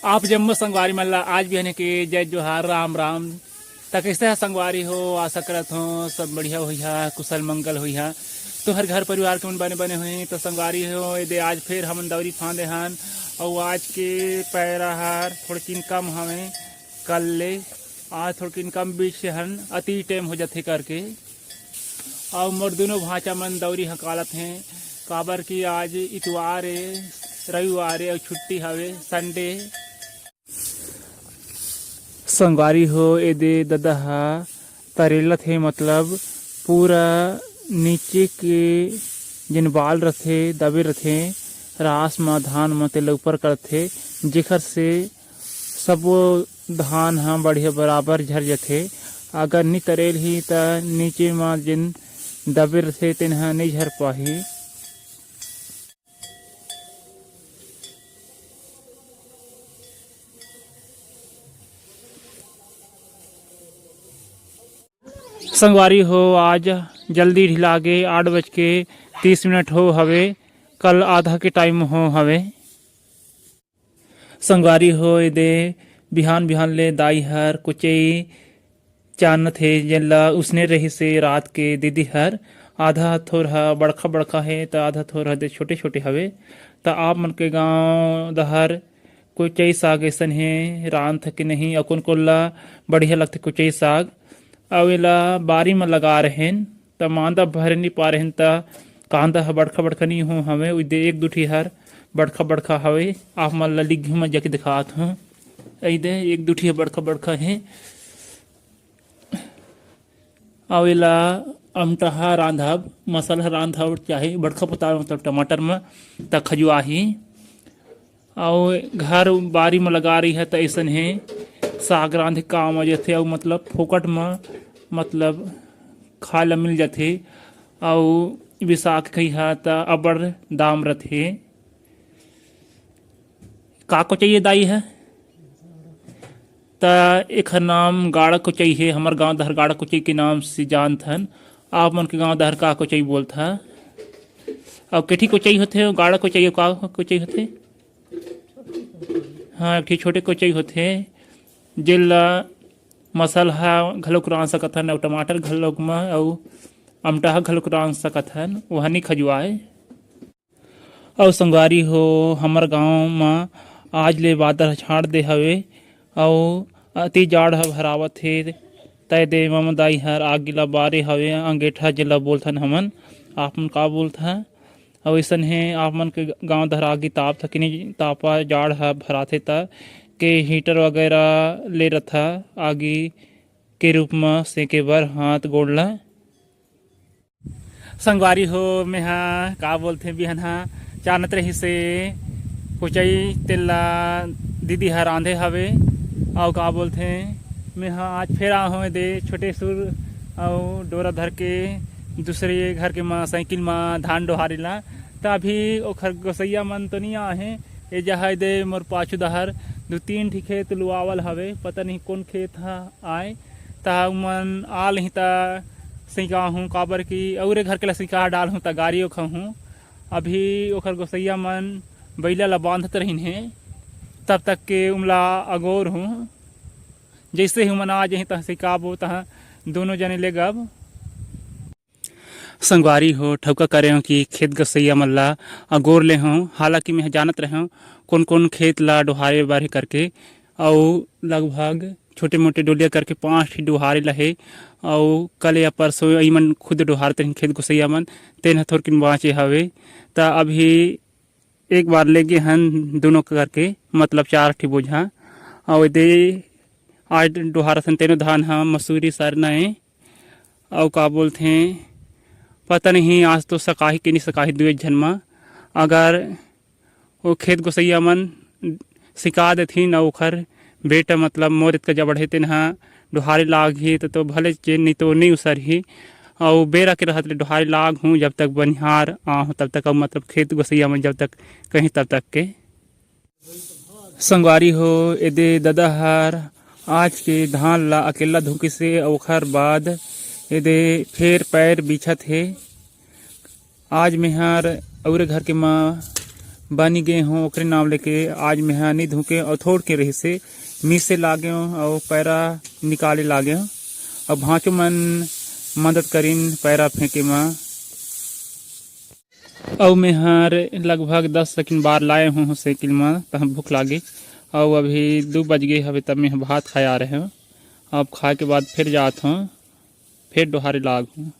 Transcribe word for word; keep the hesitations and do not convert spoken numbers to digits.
आप जम्मो संगवारी मन ला आज बिहाने के जय जोहार, राम राम। त कइसे ह संगवारी हो? आशा करत हो सब बढ़िया होइहा, कुशल मंगल होइहा। तुहर घर परिवार के मन बने बने होही। त संगवारी हो, एदे आज फेर हमन दौरी फांदे हन, अउ आज के पैरा हर थोड़किन कम हवे कल ले। आज थोड़किन कम बीच हन, अति टाइम हो जाथे करके। अउ मोर दुनों भांचा मन दौरी हकालत हें, काबर कि आज इतवार ए, रविवार ए अउ छुट्टी हवे, संडे। संगवारी हो, एदे ददा ह तरेलत हे, मतलब पूरा नीचे के जेन बाल रथे, दबे रथे, रास म, धान म, तेला ऊपर करथे, जेखर से सबो धान ह बढ़िया बराबर झर जथे। अगर नी तरेल ही, त नीचे म जेन दबे रथे, तेन ह नइ झर पाही। संगवारी हो, आज जल्दी ढिला गे, आठ बज के तीस मिनट हो हवे, कल आधा के टाइम हो हवे। संगवारी हो, एदे बिहान बिहान ले दाई हर कुचई चानत हे, जेन ला उसने रहिस हे रात के दीदी हर। आधा थोर ह बड़खा बड़खा हे, त आधा थोर ह दे छोटे छोटे हवे। त आप मन के गांव डहर कुचई साग अइसन हे, रांधथे कि नहीं, अउ कोन कोन ला बढ़िया लगथे कुचई साग, अउ एला बारी म लगा रहेन, त मांदा भरे नी पा रहेन, त कांदा ह बड़खा बड़खा नी हो हवे, उदे एक दू ठी हर बड़खा बड़खा हवे। आप मन ला लिग्घी म जाके दिखात हूँ, एदे एक दू ठी ह बड़खा बड़खा हे। अउ एला अमटहा रांधब, मसाला रांधब, चाहे बड़खा पताल, मतलब टमाटर म, त खजुआही। अउ घर बारी म लगा रही है, त अइसन हे, साग रांधे काम आ जथे, अउ मतलब फोकट म, मतलब खाए ला मिल जथे। अउ बिसाख कहिहा त अब्बड़ दाम रथे। का कोचई हे दाई ह? त एखर नाम गाड़ा कोचई हे। हमर गांव डहर गाड़ा कोचई के नाम से जानथन। आप मन के गांव डहर का कोचई बोलथा? अउ केठी कोचई होथे, गाड़ा कोचई, अउ का कोचई होथे? हाँ, एक ठी छोटे कोचई होथे, जेला मसाला घलोक रांध सकत हन, अउ टमाटर घलोक म, अउ अमटा घलोक रांध सकत हन, ओहा नी खजुआए। अउ संगवारी हो, हमर गांव म आज ले बादर ह छांट दे हवे, अउ अति जाड़ ह भरावत हे। तय दे मम दाई हर आगी ला बारे हवे, अंगेठा जेला बोलथन हमन, आप मन का बोलथा? अउ अइसन हे, आप मन के गांव डहर आगी तापथा कि नहीं तापा? जाड़ ह भराथे त के हीटर वगैरह ले रथा आगी के रूप म सेके बर हाथ गोड़ ला। संगवारी हो, मेहा का बोलथे, बिहनहा चानत रहिसे कोचई, तेला दीदी ह रांधे हवे। अउ का बोलथे, मेहा आज फेर आहूं एदे छोटे सुर अउ डोरा धर के दूसरे घर के म साइकिल म धान डोहारे ला। त अभी ओखर गोसैया मन तो नी आहे, ए जहा एदे मोर पाछू डहर दू तीन ठी खेत लुआवल हवे, पता नहीं कोन खेत ह आय। त उमन आ लही त सिंकाहूं, काबर कि अउरे घर के ला सिंका डालहूं त गारी ओखहूं। अभी ओखर गोसैया मन बइला ला बांधत रहिन हे, तब तक के उमला अगोर हूं। जइसे ही उमन आ जही त सिंकाबो, त दोनों जने लेगब। संगवारी हो, ठउका करे हों कि खेत गोसैया मन ला अगोर ले हों, हालांकि मैं जानत रहें कोन-कोन खेत ला डोहारे बर हे करके, अउ लगभग छोटे-मोटे डोलिया करके पांच ठी डोहारे ला हे, अउ कल या परसों ई मन खुद डोहारत रहिन खेत गोसैया मन, तेन ह थोरकिन बांचे हवे। त अभी एक बार लेगे हन दुनों करके, मतलब चार ठी बोझा। अउ एदे आज डोहारत हन तेनो धान ह मसूरी सरना ए। अउ का बोलथे, पता नहीं आज तो सकाही के नहीं सकाही दुए झन म। अगर वो खेत गोसैया मन सिका देथिन अउ ओखर बेटा मतलब मोर इतका जबड़ हे तेन ह डोहारे लाग ही त, तो भले चेन नहीं तो नहीं उसर ही। अउ बेरा के रहत ले डोहारे लाग हूँ, जब तक बनिहार आहूँ तब तक, अउ मतलब खेत गोसैया मन जब तक कहीं तब तक के। संगवारी हो, एदे ददा हर आज के धान ला अकेला धुकिसे, ओखर बाद एदे फेर पैर बिछत हे। आज मेहर अउरे घर के म बनी गे हों, ओकरे नाम लेके आज मेंहा नी धुके अउ थोड़ के रहिसे, मीसे लागे हों अउ पैरा निकाले लागे हों। अउ भांचो मन मदद करिन पैरा फेंके म। अउ मेंहर लगभग दस सेकिन बार लाए हों साइकिल म, तब भूख लागे। अउ अभी दू बज गे हवे, तब मेंह भात खाए आ रहे हों। अब खाए के बाद फिर जात हों, फिर डोहारे लाग हों।